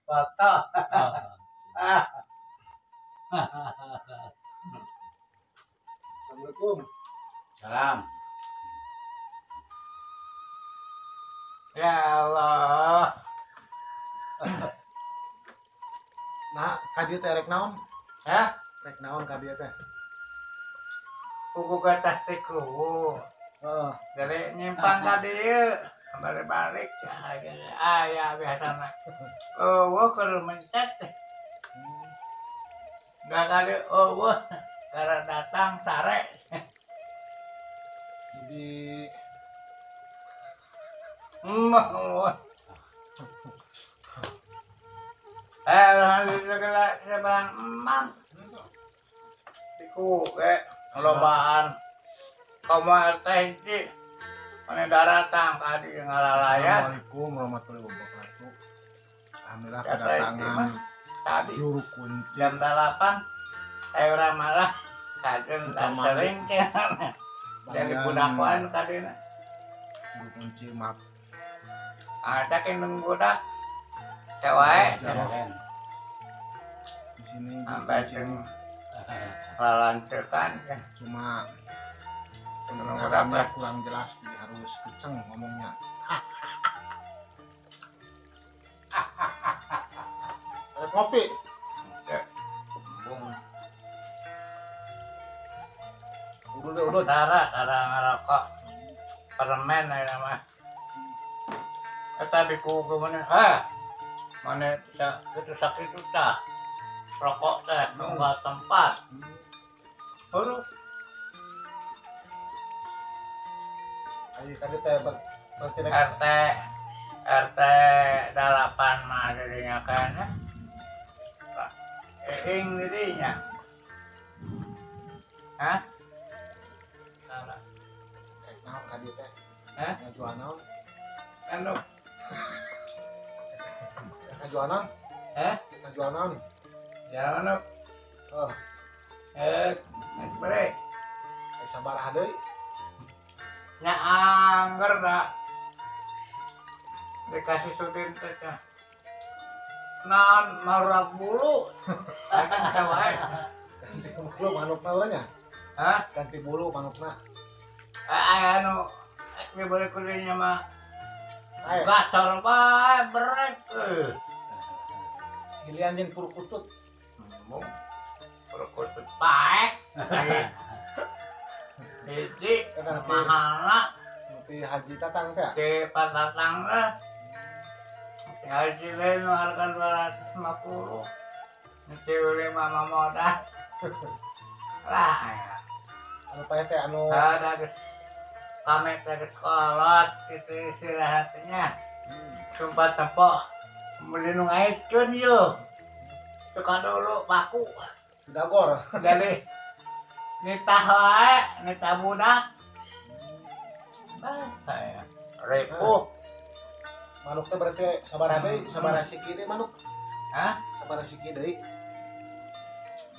Foto. Assalamualaikum. Salam. Ya Allah. Nah, ka dieu teh rek naon? Hah? Rek naon ka dieu teh? Kuku ke tas teh kuku. Heeh. Jadi nyimpan ka dieu, balik-balik ah ya biasana. Oh, keur mencet. Dua kali oh, karena datang sare. Jadi alhamdulillah sebarang emam. Iku lobaan. Kamu RT hiji mana daratang ka dieu ngalalayan. Assalamualaikum warahmatullahi wabarakatuh. Alhamdulillah kedatangan tadi juru kunci jam 8 urang malah kajen sering jadi budakan kadina. Juru kunci map. Ada yang budak cewek di sini sampai lalancekan cuma pendengarannya kurang jelas jadi harus kenceng ngomongnya. Ada kopi. Udah tara ngerokok permen ya mah. Eta di kuku mana? Ah, mana itu sakit itu dah. Rokok teh nunggu tempat. Huruf. Ayo kali teh berarti RT 8 mah dirinya kan. Ing dirinya. Hah? Salah. Naon ka dieu teh? Hah? Ngajual naon? Anu. Ngajual naon? Hah? Ngajual naon? Jalan anu. Oh. Bere. Sabaraha deui? Nya angger da. Dikasih sudin teh. Naon marak bulu. Kan wae. Ganti bulu manukna urang nya? Hah? Ganti bulu manukna. Anu diberi kulinya mah. Gacor bae berek. Gilian jeung purkutut. Purkutut bae. Hiji mahalna ti Haji Tatang teh. Ti Pak Tatang teh. Haji lain harga 250. Ti lima mah modal. Lah. Anu paeh teh anu ada geus kami teh geus kolot kitu istirahatnya. Sumpah tempoh beli nu ngaitkeun yeuh. Tukang dulu baku. Dagor. Jadi nitah wae, nitah budak. Bah, saya ripuh. Manuk teh berarti sabaraha deui, sabaraha siki deui manuk? Hah? Sabaraha siki deui?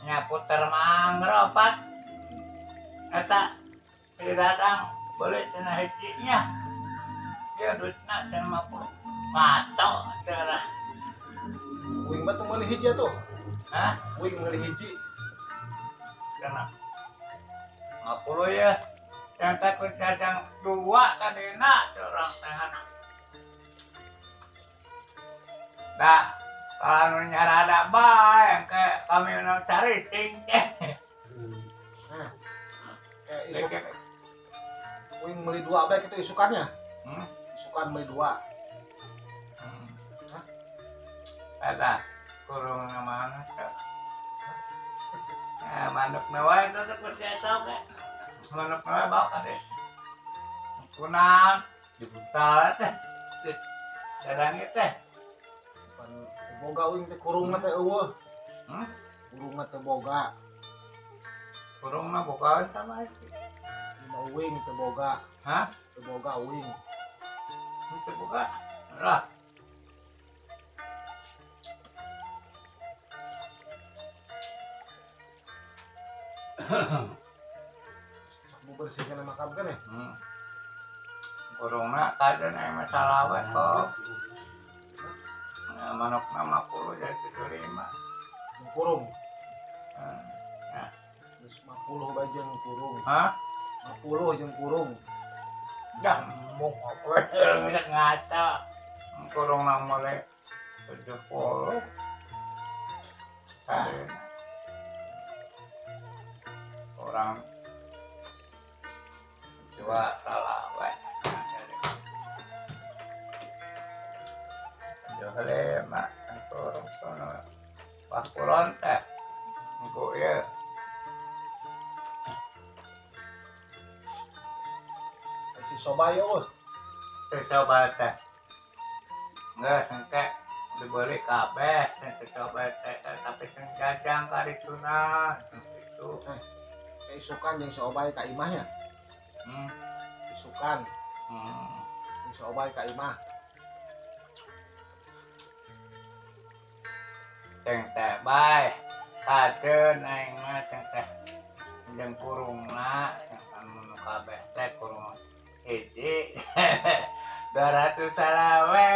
Nya puter mangger opat. Eta datang boleh cenah hijinya. Dia duitna cenah 50. Ngaco cenah. Uing mah tuh meuli hiji atuh. Hah? Uing meuli hiji. Cenah 50 ya. Yang takut jajang dua tadi nak orang tangan. Dah, kalau nunya rada bae, kayak kami mau cari cincin. Nah, kayak isuk. Uing beli dua bae itu isukannya. Isukan beli dua. Hah? Ada kurung mana? Ya, manuk mewah itu tuh kursi atau kayak manuk mewah bawa kali. Kunang dibutal teh, dadang teh. Boga uing teh kurungna teh eueuh. Kurungna teh boga. Kurungna bogaan sama itu. Lima uing teh boga. Hah? Teh boga uing. Teh boga. Lah. Sok bersihkeun makam kan ya? Kurungna kajen aya masalah we kok. Manukna 50 jadi 75. Kurung. Nah. Geus 50 bae jeung kurung. Hah? 50 jeung kurung. Dah mung geus ngaca. Kurung nang mole 70. Orang dua salah we. Lima kurung sono wah kulon teh engko ieu si soba ieu eueuh si soba teh geus engke dibeli kabeh si soba teh tapi sing jajang karituna kitu isukan jeung si Obay ka imah nya isukan jeung si Obay ka imah teng teh bae kadeun aing mah teng teh jeung kurungna anu kabeh teh kurung hiji 200 salawe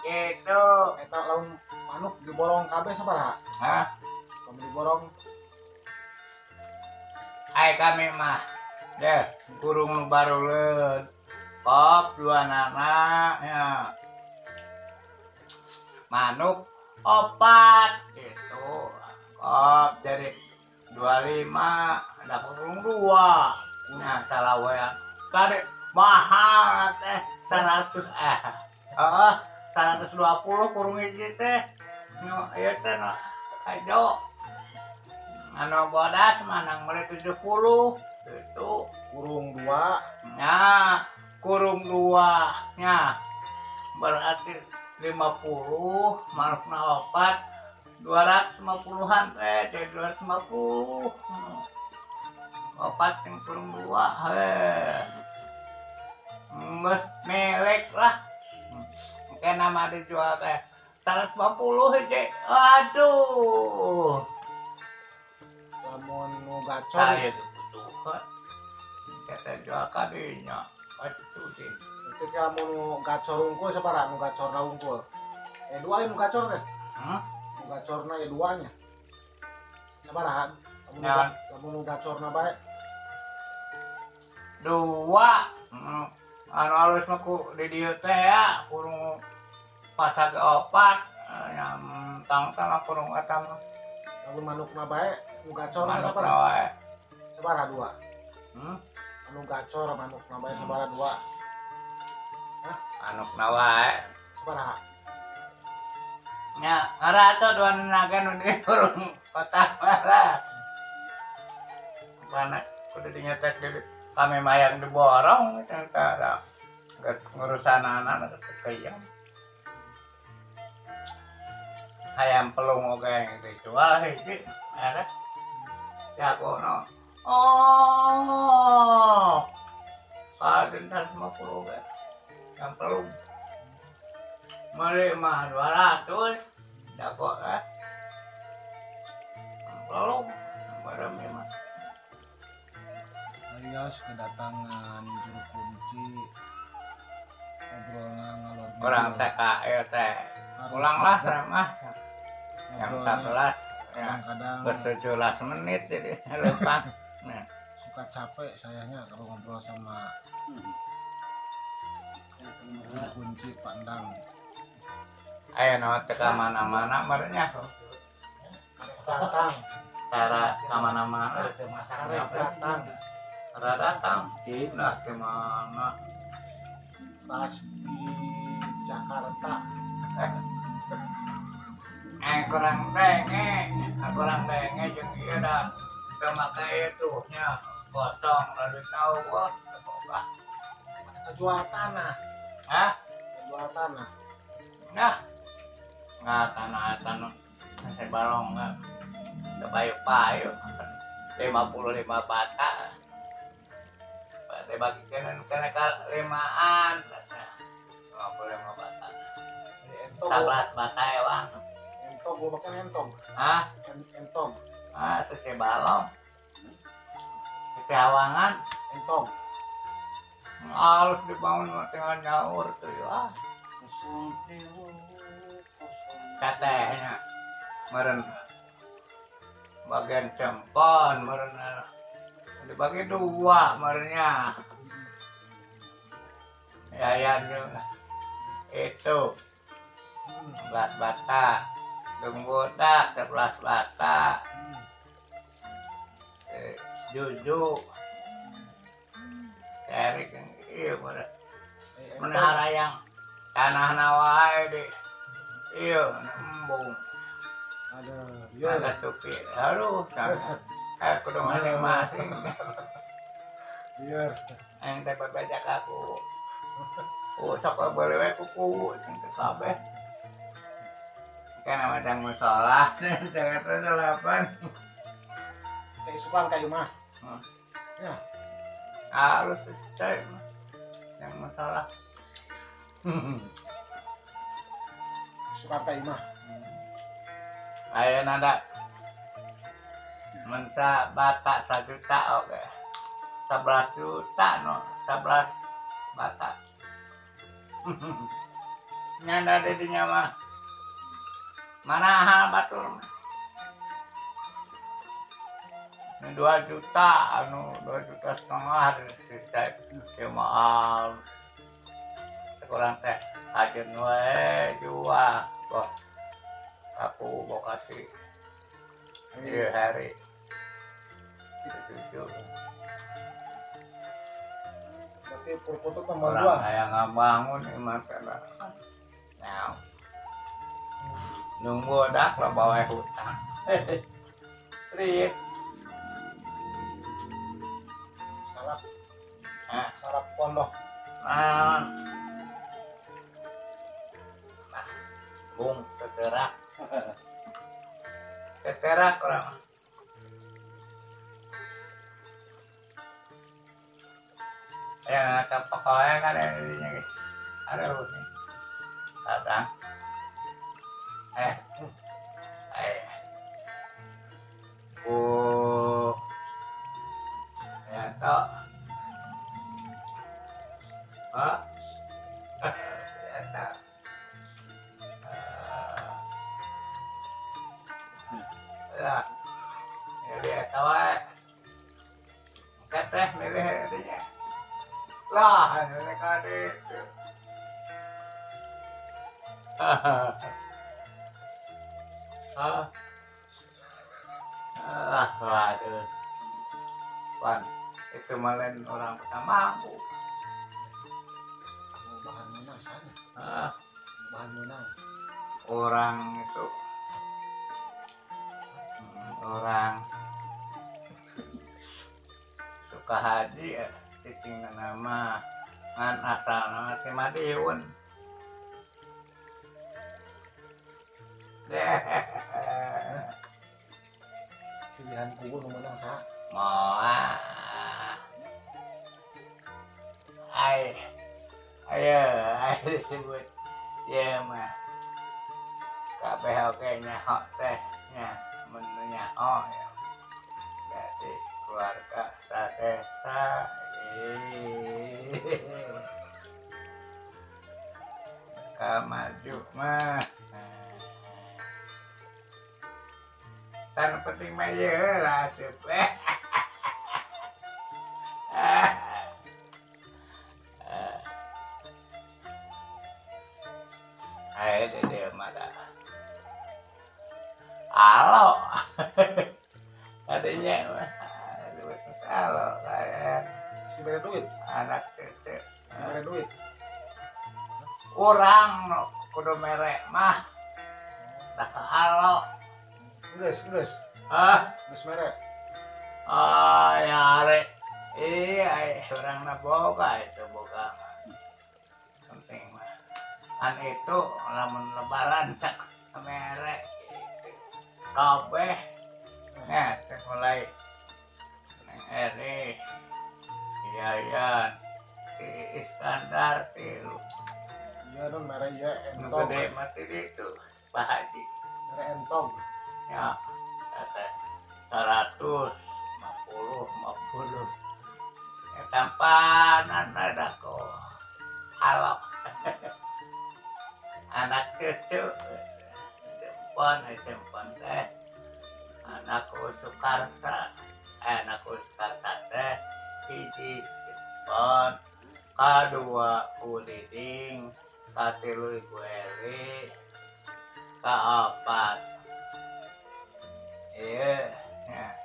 kitu eta lamun manuk diborong kabeh sabaraha hah lamun diborong ai kami mah deh kurung nu baruleud kop dua nana ya manuk opat gitu kop jadi 25 dapat kurung 2 nah salawean tadi mahal teh 100 120 kurung hiji teh nu ieu teh nu ajo anu bodas manang meuli 70 gitu kurung 2 nah kurung 2 nya berarti 50 manukna opat 250-an teh jadi 250 opat yang kurung 2 heh geus melek lah engke nama dijual teh 150 hiji aduh lamun nu gacor saya butuh kita jual kadinya atuh sih ketika mun gacor unggul sabaraha nu gacorna unggul dua nu gacor teh nu gacorna ya duanya sabaraha lamun nu gacorna bae dua anu alus mah ku di dieu teh ya kurung pasag opat nya tang-tang kurung eta mah lamun manukna bae nu gacorna sabaraha sabaraha dua anu gacor manukna bae sabaraha dua manukna wae sabaraha nya ngarato dua naga nu di kurung kota lah mana kudu dinyetek di kami mayang diborong tentara geus ngurusan anak keyang ayam pelung oge dijual hiji ada jagono oh paden 150 ge yang pelung meuli mah 200 jago pelung bareng mah. Alias kedatangan juru kunci obrolan ngalor orang TKE teh pulanglah sama jam 11 kadang-kadang 17 menit jadi lupa. Nah, suka capek sayangnya kalau ngobrol sama juru kunci Pak Endang. Ayo no teka mana-mana merenya datang cara ke mana-mana datang cara datang nah kemana pasti Jakarta. Kurang denge kurang denge jeung ieu da teu make itu nya kosong lalu tahu wah boga jual tanah. Hah? Jual tanah. Nah, nggak tanah saya balong nggak payu-payu 55 bata bata bagi kena limaan 55 bata 11 bata ewang entong gua makan entong. Hah? Entong. Ah, sesi balong sesi hawangan entong harus dibangun tinggal nyaur tuh ya. Katehnya meren bagian cempon meren dibagi dua merennya. Yayan juga itu 11 bata, dung bodak 11 bata, juju, cari iya meren menara yang tanah nawai di iya embung. Ada ada tupi harus kudu masing-masing. Biar yang teh bebejak aku. Oh, sok boleh we kuku sing teu kabeh. Kan macam musola, jangan delapan. Teh isukan ka imah. Ya. Harus teh yang musola. Isukan ka imah. Ayo nada. Minta bata 1 juta oke. 11 juta no, 11 bata. Nyanda didinya mah. Mana batur mah. 2 juta anu 2,5 juta ya mahal. Kurang teh ajeun wae jual. Boh. Aku mau kasih iya hari 7. Berarti perputut tambah dua. Orang nggak bangun iman karena nah nunggu dak lah bawa hutang. Rit. Salak. Salak pondok. Nah. Bung keterak. Keterak orang. Ya, pokoknya kan ada ada nih. Datang. Oh. Ya toh. Hah? Ya toh. Ya. Ya dia tahu. Keteh milih dia. Lah, ini kade itu. Ah, waduh. Wan, itu malen orang pertama aku. Bahan menang sana. Bahan menang. Orang itu orang Sukahaji ya. Cicing nama ngan asal nama ti Madiun. Pilihan kubu nu menang saha? Moal. Ai. Ayo, ai disebut. Ieu mah. Kabeh oge nyaho teh nya mun nyaho ya. Jadi keluarga sadesa. Maju mah. Tan penting mah ieu lah asup. Ayo deh mah dah. Alo. Adanya mah. Alo kayak si mere duit anak kecil. Si mere duit. Urang no kudu mere mah. Tah alo. Geus, geus. Hah? Geus mere. Ah, ya are. Iya, urang na boga itu boga. Penting mah. Kan itu lamun lebaran cak mere kabeh. Nah, cek mulai neng Eri, Yayan, di Iskandar, tilu. Iya non mere ieu entong. Gede mati itu, Pak Haji. Mere entong. Ya, 150, 50. Ya, tampanan ada kok. Halo. Anak cucu. Empon, empon teh anakku Sukarsa, anakku Sukarsa teh hiji empon, kadua ku Diding, katilu Ibu Eli, kaopat iya ya,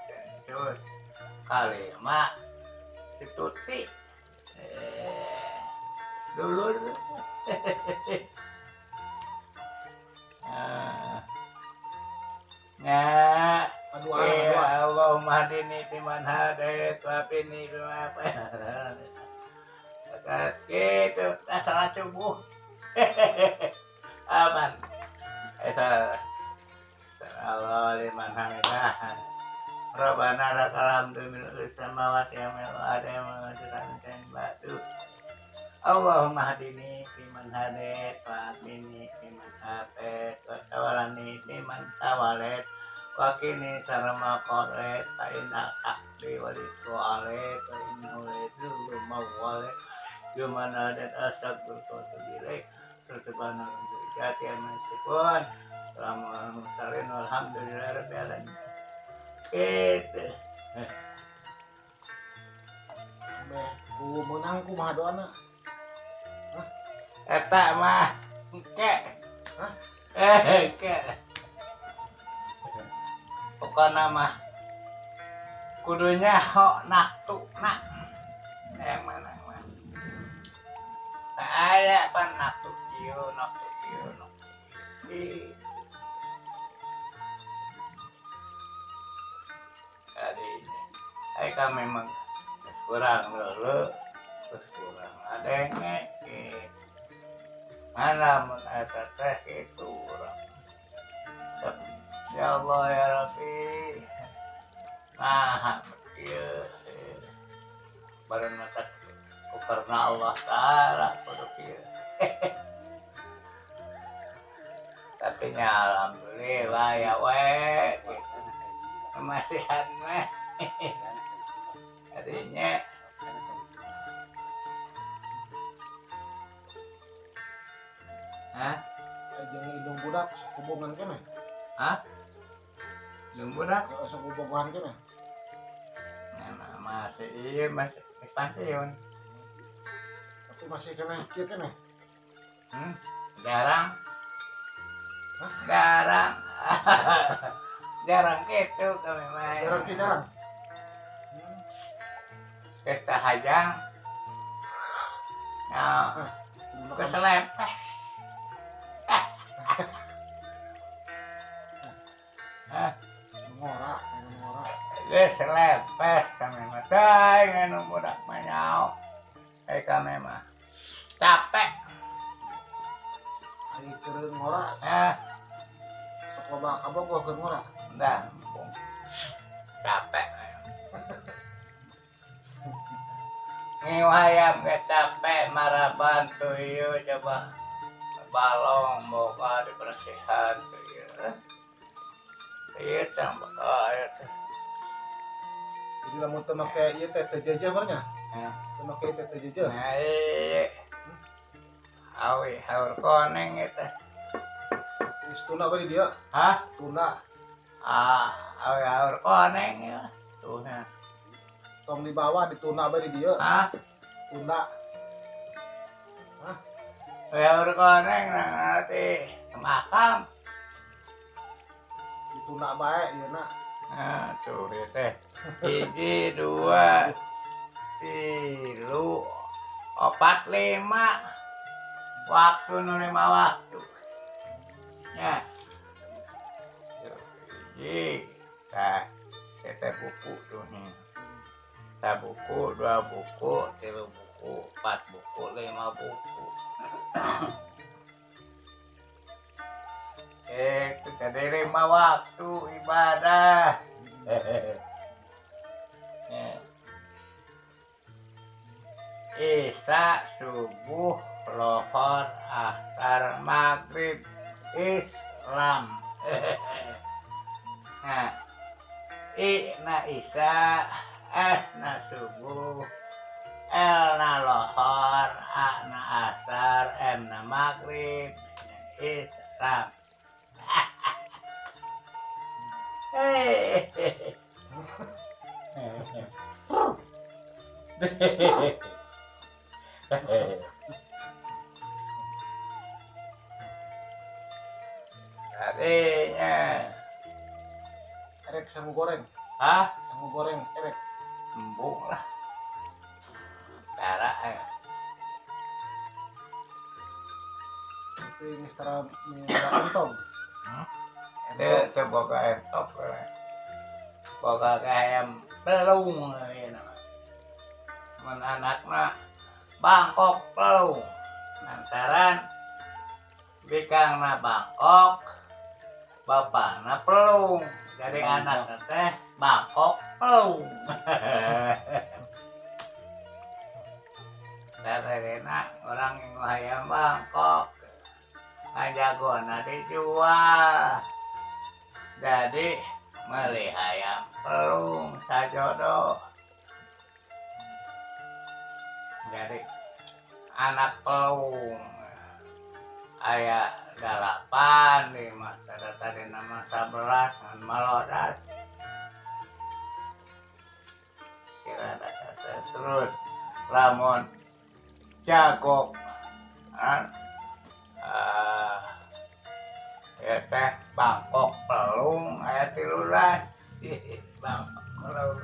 terus kalima si Tuti dulur. Ya, ya Allahumma hadini fiman hadait wa afini bima afait. Gitu, salat subuh. Aman. Allah liman hamidah. Rabbana lakal hamdu mil'us samawati wa mil'ul ardi wa ma ba'du. Allahumma hadini fiman hadait wa afini fiman afait wa tawallani fiman tawallait wa qini syarra ma qadait fa innaka taqdi wa la yuqda alaik wa innahu la yadhillu man walait wa man hadait astaghfiruka wa atubu ilaik. Subhana rabbika rabbil izzati amma yasifun walhamdulillahi rabbil alamin. Gitu. Meh ku meunang kumaha doana? Eta mah engke. Hah? Engke. Pokona mah kudunya hok naktuna. Mana mah. Tak aya pan naktu kieu, naktu kieu, naktu kieu. Jadi, kami memang kurang leuleuk, terus kurang adenge gitu. Mana mun eta teh kitu urang. Ya Allah ya Rabbi. Nah, kieu bareng mata karena Allah Ta'ala kudu kieu. Tapi nya alhamdulillah ya we gitu. Kemasihan mah. Artinya hah? Jeung indung budak hubungan keneh? Hah? Indung budak? Sok bobogohan keneh? Nah, masih iya masih pensiun. Tapi masih keneh kieu keneh? Jarang. Hah? Jarang. Jarang gitu kami mah. Jarang ki jarang. Pesta hajang. Nah, keselempeh. Ngora, ngora. Keselempeh kami mah. Tah nganu budak mah nyao. Kami mah capek. Ari keur ngora. Sok loba kabogoh keur ngora. Dah, capek. Ngiwayam ge capek maraban tuh ieu coba balong boga dibersihan tuh ieu. Ieu teh bakal ieu teh. Jadi lamun teu make ieu teh teu jeujeuh nya? Heeh. Teu make teh teu jeujeuh. Nah, ieu. Awi haur koneng ieu teh. Geus tuna we di dieu. Hah? Tuna. Ah, awi haur koneng ieu. Tuna. Tong di bawah dituna bae di dieu. Hah? Tuna. Hah? Haur koneng nanti makam. Dituna bae ieu na. Nah, tuh ieu teh. 1, 2, 3, 4, 5. Waktu nu 5 waktu. Ya. Hiji, tah, teh buku tuh nih. 1 buku, 2 buku, 3 buku, 4 buku, 5 buku. Itu jadi 5 waktu ibadah. Isya, subuh, lohor, asar, maghrib, Islam. Nah, I na isya, S na subuh, L na lohor, A na asar, M na maghrib, Islam. Tadinya erek sangu goreng. Hah? Sangu goreng erek. Embung lah. Cara Tapi mistara entog. Itu boga entog. Boga ayam pelung ieu mah. Mun anakna Bangkok pelung. Lantaran bikangna Bangkok, bapakna pelung. Jadi anak teh Bangkok pelung. Darerena orang yang hayam Bangkok ngajagona dijual. Jadi meuli hayam pelung sajodo. Jadi anak pelung aya 8 di masa tadi nama 11 ngan malodat. Kira terus lamun jagok ya teh Bangkok pelung aya 13. Bangkok pelung.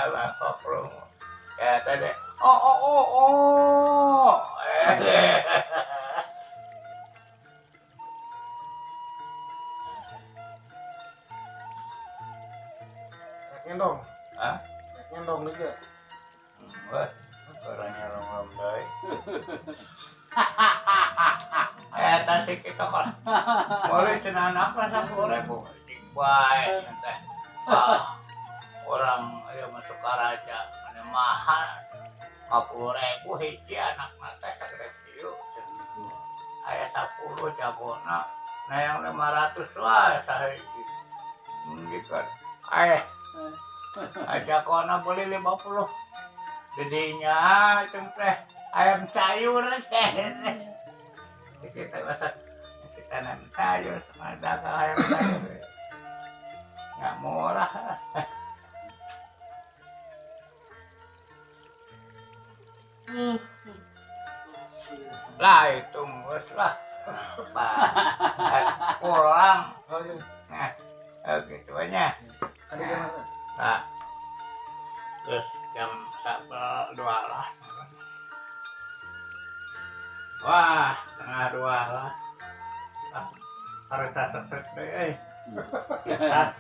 Bangkok pelung. Ya tadi oh oh oh oh. Rek ngendong. Hah? Rek ngendong juga. Wah, orangnya rom-rom deui. Eta sih kita kalau boleh cenah anak lah 10.000 bae teh. Orang ayo masuk Sukaraja mana mahal 50.000 hiji anak teh sagede kieu. Aya 10 jagona nah yang 500 wae sahiji. Gitu. Aya jagona beli 50. Didinya itu teh ayam sayur teh. Kita masak kita nanam sayur sama dagang ayam sayur. Nggak murah. Lah itu ngus lah. Kurang. Nah, gitu aja. Nah, terus jam 1:30 lah. Wah, 1:30 lah. Harus sesek deh. Tas.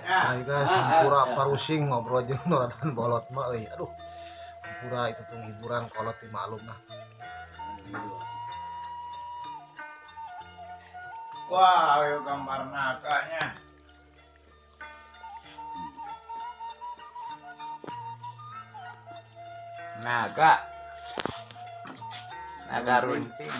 Nah, guys, hampura parusing ngobrol jeung Noradan bolot mah euy. Aduh. Hampura itu tuh hiburan kolot di maklum lah. Wah, ayo gambar naganya. Naga. Naga runcing.